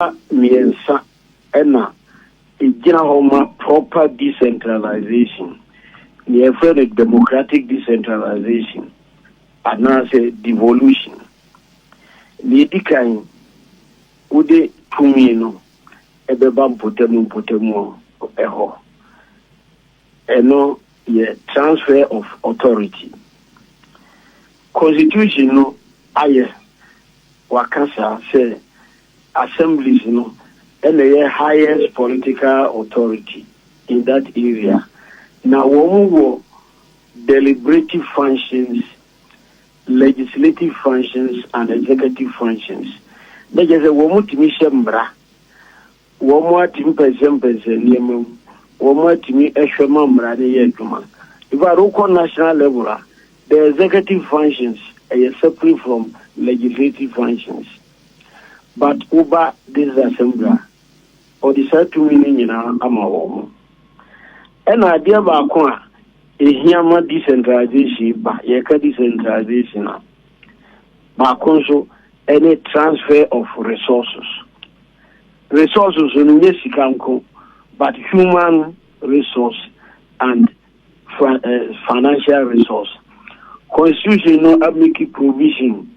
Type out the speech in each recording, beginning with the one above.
Mmiɛnsa ɛna ɛgyina hɔ ma proper decentralization, nea yɛfrɛ no democratic decentralization anaasɛ devolution. Nea ɛdi kan, wode tumi no ɛbɛba mpɔtamu mpɔtamu ɛhɔ, ɛno yɛ transfer of authority. Constitution no ayɛ waka saa sɛ assemblies no ɛna ɛyɛ highest political authority in that area, na wɔn wɔ deliberative functions, legislative functions and executive functions, na kyerɛ sɛ wɔn tumi hyɛ mmara, wɔn atumi pɛnsɛmpɛnsɛ nneɛma mu, wɔn atumi hwɛ ma mmara no yɛ adwuma. In fact, wokɔ national level a, the executive functions ɛyɛ separate from legislative functions, but woba this assembly a, ɔde saa tumi no nyinaa ama wɔn mo. Ɛna adeɛ baako a ehia ma decentralization ba, yɛka decentralization a, baako nso ɛne transfer of resources. Resources no nyɛ sika nko, but human resource and financial resource. Constitution no amake provision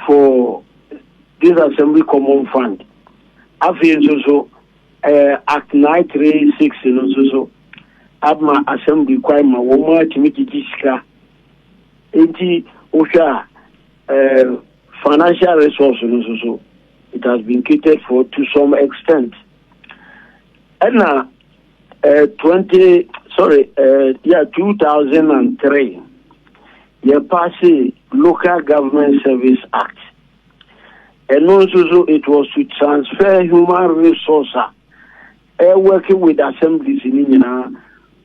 for this assembly common fund. Afei nso so Act 936 no nso so ama assembly kwan ma wɔn atumi gyegye sika. Nti wohwɛ a, financial resource no nso so, it has been catered for to some extent. Ɛna 20, sorry, yeah, 2003 yɛ pass Local Government Service Act. Ɛno nso so, it was to transfer human resource a working with assemblies ni nyinaa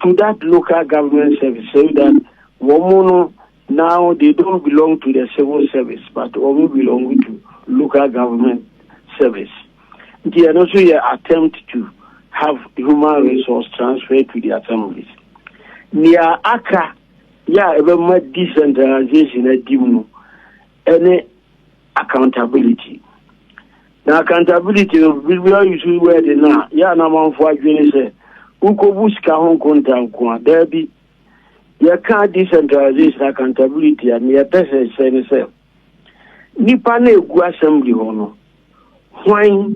to that local government service, so that wɔn no, now they don't belong to the civil service, but wɔn belong to local government service. Nti ɛno nso yɛ attempt to have human resource transfer to the assemblies. Nea aka yɛ a ɛbɛma decentralization adi mu no ɛne accountability. Na accountability no, biribiara use word no a yɛ anamanfo adwene sɛ wokɔbu sika ho nkonta nko a, daabi. Yɛka decentralization accountability a, neɛ yɛpɛ sɛ sɛ ne sɛ nipa no egu assembly hɔ no, hwan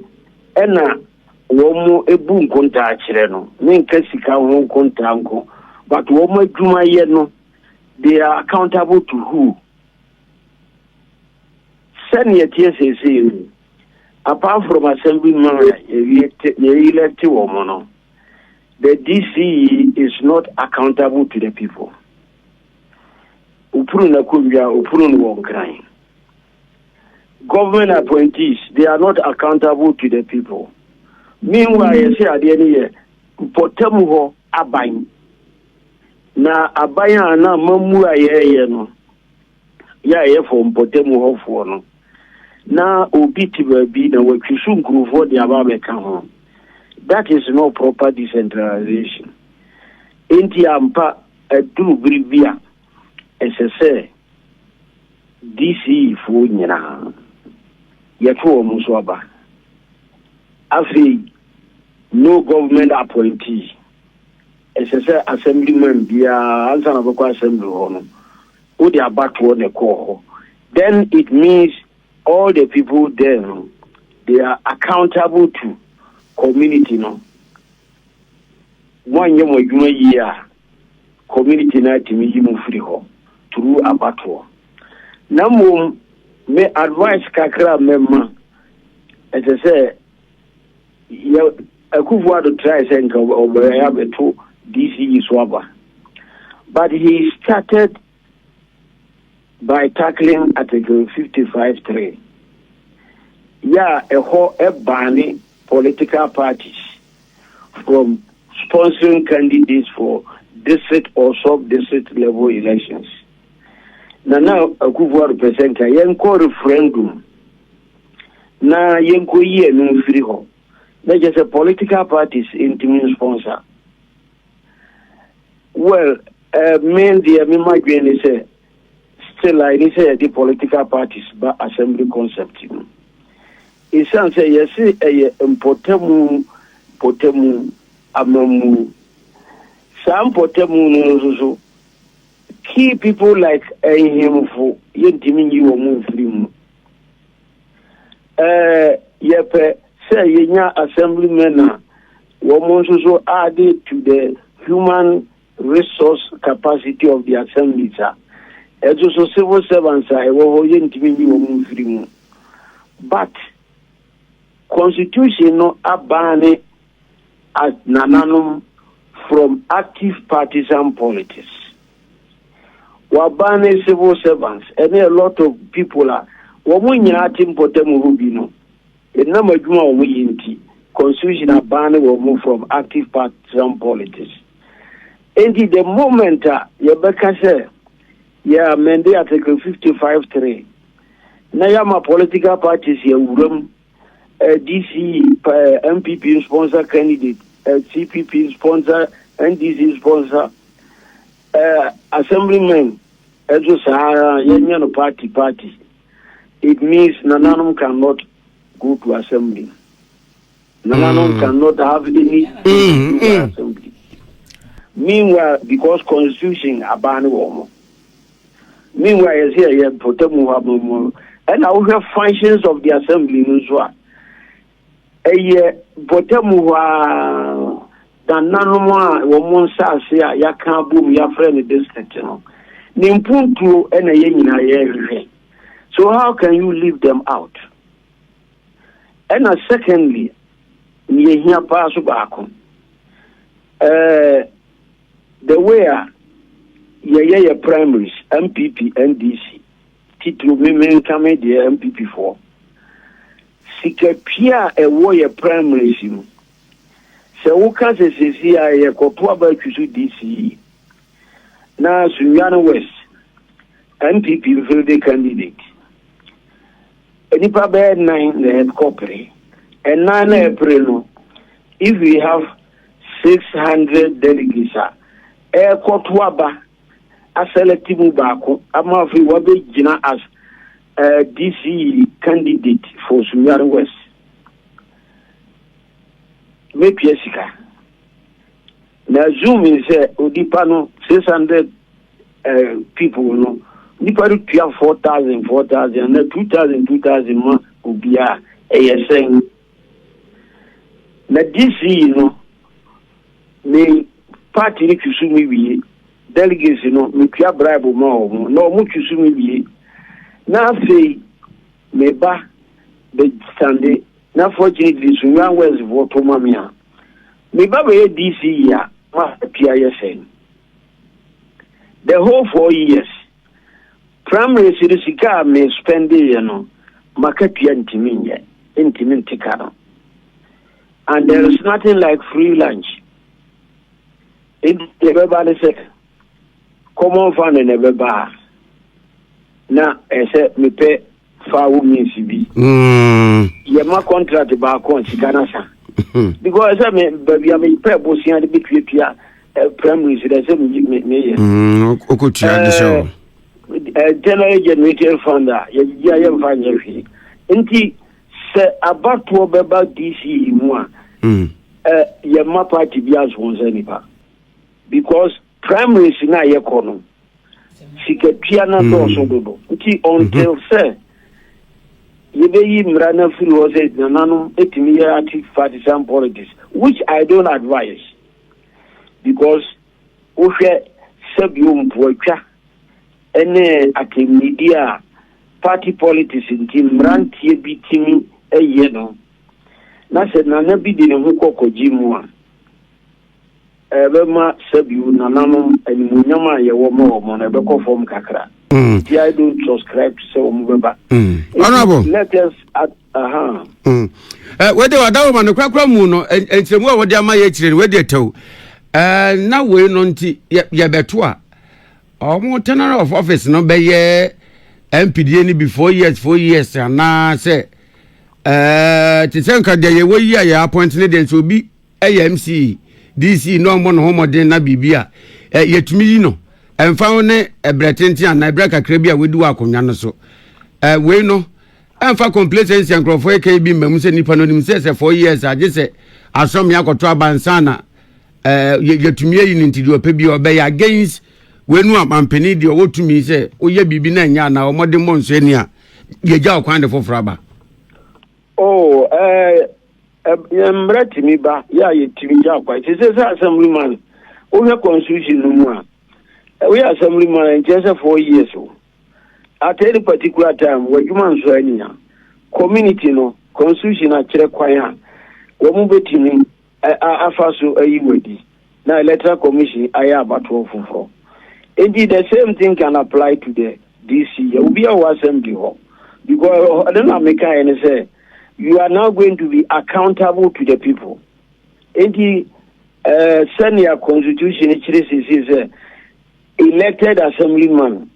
ɛna wɔn mo ebu nkonta akyerɛ no? Ne nka sika ho nkonta nko, but wɔn adwumayɛ no, they are accountable to who? Sɛnea tie seesei no, apart from assembly man a yɛ elect wɔn no, the DCE is not accountable to the people. Opuru na kondwa opuru no wɔ Nkran. Government appointees, they are not accountable to the people. Meanwhile, yɛsɛ adeɛ no yɛ mpɔtam hɔ aban, na aban a na mamu a yɛreyɛ no yɛ a yɛfɔ mpɔtam hɔfoɔ no, na obi te baabi na watwi so nkurɔfoɔ de aba abɛka ho. That is not proper decentralization. Enti ampa, aduru bere bi a ɛsɛ sɛ DCE foɔ nyinaa yɛto wɔn so aba. Afei no government appointee. Ɛsɛ sɛ assemblyman biara, ansa na bɛkɔ assembly hɔ no, wode abatoɔ na ɛkɔɔ hɔ. Then it means all the people there no, they are accountable to community no. Moanyɛ mo adwuma yie a, community no atumi yi mu firi hɔ through abatoɔ. Na mmom me advice kakra a mɛma, ɛsɛ sɛ yɛ Akufo Addo try sɛ nka ɔbɛyɛ abɛto DCE so aba, but he started by tackling Article 55(3) yɛ a ɛhɔ ɛban political parties from sponsoring candidates for district or sub-district level elections. Na na Akufo Addo pɛ sɛ nka yɛnkɔ referendum na yɛnkɔ yi ɛno mfiri hɔ, na kyerɛ sɛ political parties ntumi sponsor. Well, me deɛ, mema dwen ne sɛ still a ɛni sɛ yɛde political parties ba assembly concept mu. Ɛsiane sɛ yɛse ɛyɛ mpɔtamu mpɔtamu amammuo. Saa mpɔtamu no nso so, key people like nhemfo yɛntumi nyi wɔn mfiri mu. Yɛpɛ sɛ yɛnya assemblymen a wɔn nso so add to the human resource capacity of the assemblies a, ɛnso so civil servants a ɛwɔ hɔ yɛntumi nyi wɔn mfiri mu. But constitution no aban ne nananom from active partisan politics. Waban ne civil servants ɛne a lot of people a wɔn nyinaa te mpɔtam hɔ bi no, ɛnam adwuma a wɔn yɛ nti, constitution aban ne wɔn from active partisan politics. Nti the moment a yɛbɛka sɛ yɛ amend Article 55(3) na yɛama political parties yɛwura DC, NPP sponsor candidate, CPP sponsor, NDC sponsor, assemblyman ɛnso saa, yɛnyɛ no party party, it means nananom cannot go to assembly. Nananom cannot have any assembly. Meanwhile, because constitution aban ne wɔ mo. Meanwhile, yɛsɛ yɛyɛ mpɔtamu hɔ amamu, ɛna wohwɛ functions of the assembly no nso a, ɛyɛ mpɔtamu hɔ a nananom a wɔn nsaase a yɛaka abom yɛafrɛ no district no ne mpuntuo, ɛna yɛn nyinaa yɛrehwehwɛ. So how can you leave them out? Ɛna secondly, nea ehia paa so baako, the way a yɛyɛ yɛ primaries, NPP, NDC, titiri mímí nkame deɛ NPP foɔ, sikapia a ɛwɔ yɛ primaries mu, sɛ woka sɛ sesi a yɛkɔto aba atwi so DCE na Sunyani West NPP mfield candidate, nipa bɛyɛ nnan na ɛkɔpere ɛnan na ɛpere no, if we have 600 delegates a ɛrekɔto aba aselect mu baako ama afei wabɛgyina as DCE candidate for Sunyani West, mɛtua sika na assuming sɛ onipa no 600 people no, nipa no tua 4,000 4,000 na 2,000 2,000 ma obiara, ɛyɛ sɛn? Na DCE no, me party no twi so mi wie, delegates no metua bribe ma wɔn na wɔn twi so mi wie, na afei meba bɛ stand na fortunately Sunyani West foɔ to ma me a, meba bɛyɛ DCE a, ma tua yɛ sɛn? The whole 4 years primaries no, sika a me spend yɛ no, maka tua ntumi nyɛ, ntumi nte ka no. And there is nothing like free lunch. Nti ɛbɛba ne sɛ common fund na ɛbɛba a, na ɛsɛ mepɛ foul means bi. Yɛma contract baako a, sika no sa, because ɛsɛ me baabi a mepɛ bosea de bɛtuatua primaries dɛ sɛ meyɛ. Wokɔtua de hyɛ wo. Internally generated fund a yɛgyegye a, yɛmfa nyɛ hwee. Nti sɛ abatoɔ bɛba DCE mu a, yɛma party bi asponsor nipa, because primaries na yɛkɔ no, sikatua no dɔɔso dodo. Nti until sɛ yɛbɛyi mmara no afiri hɔ sɛ nananom ɛtumi yɛ active partisan politics, which I don't advise, because wohwɛ sɛbio mpoatwa ɛne atɛmmidi a party politics nti mmeranteɛ bi tumi ɛyɛ no, na sɛ nana bi de ne ho kɔkɔgye mu a, ɛbɛma sɛbio nananom animonyam a yɛwɔ ma wɔ no ɛbɛkɔ fam kakra. Nti I don't subscribe to sɛ wɔn bɛba. Honorable. Let us at aha. Wede wadawo ma no korakora mu no, nkyerɛmu a wɔde ama yɛ akyire no, wede atɛw na wei no nti yɛbɛto a, ɔmo tenure of office no bɛyɛ mpda no bi 4 years 4 years anaasɛ te sɛ nka deɛ yɛwɔ yi a yɛ appoint ne deɛ, nso obi ɛyɛ MCE, DC na ɔmmɔ ne ho mmɔden na biribi a yɛtumi yi no, ɛmfa ho ne ɛbrɛ tenten anaa ɛbrɛ kakra bi a wɔdi wɔ akonnwa no so. Wei no Ɛmfa complacency a nkurɔfoɔ ɛka yi bi mma mu sɛ nipa no nim sɛ 4 years agye sɛ asɔme akɔto aba nsa na yɛtumi ayi no, nti deɛ ɔpɛ bi ɔbɛyɛ against wenu a mampanin deɛ ɔwɔ tumi sɛ woyɛ biribi na ɛnyɛ anaa ɔmɔde mmɔ nso ani a yɛgya ɔkwan de foforɔ aba. Oh, mmerɛ tumi ba yɛ a yɛtumi gya kwan te sɛ assemblyman, wohwɛ constitution no mu a, woyɛ assemblyman, nkyerɛ sɛ 4 years o. At any particular time, w'adwuma nso ani a community no, constitution akyerɛ kwan a wɔn bɛtumi afa so ayi wadi na Electoral Commission ayɛ abatoɔ foforɔ. Nti the same thing can apply to the DC, obi a wɔ assembly hɔ, because ɔno na meka yɛ ne sɛ you are now going to be accountable to the people. Nti sɛnea constitution kyerɛ sisi sɛ elected assemblyman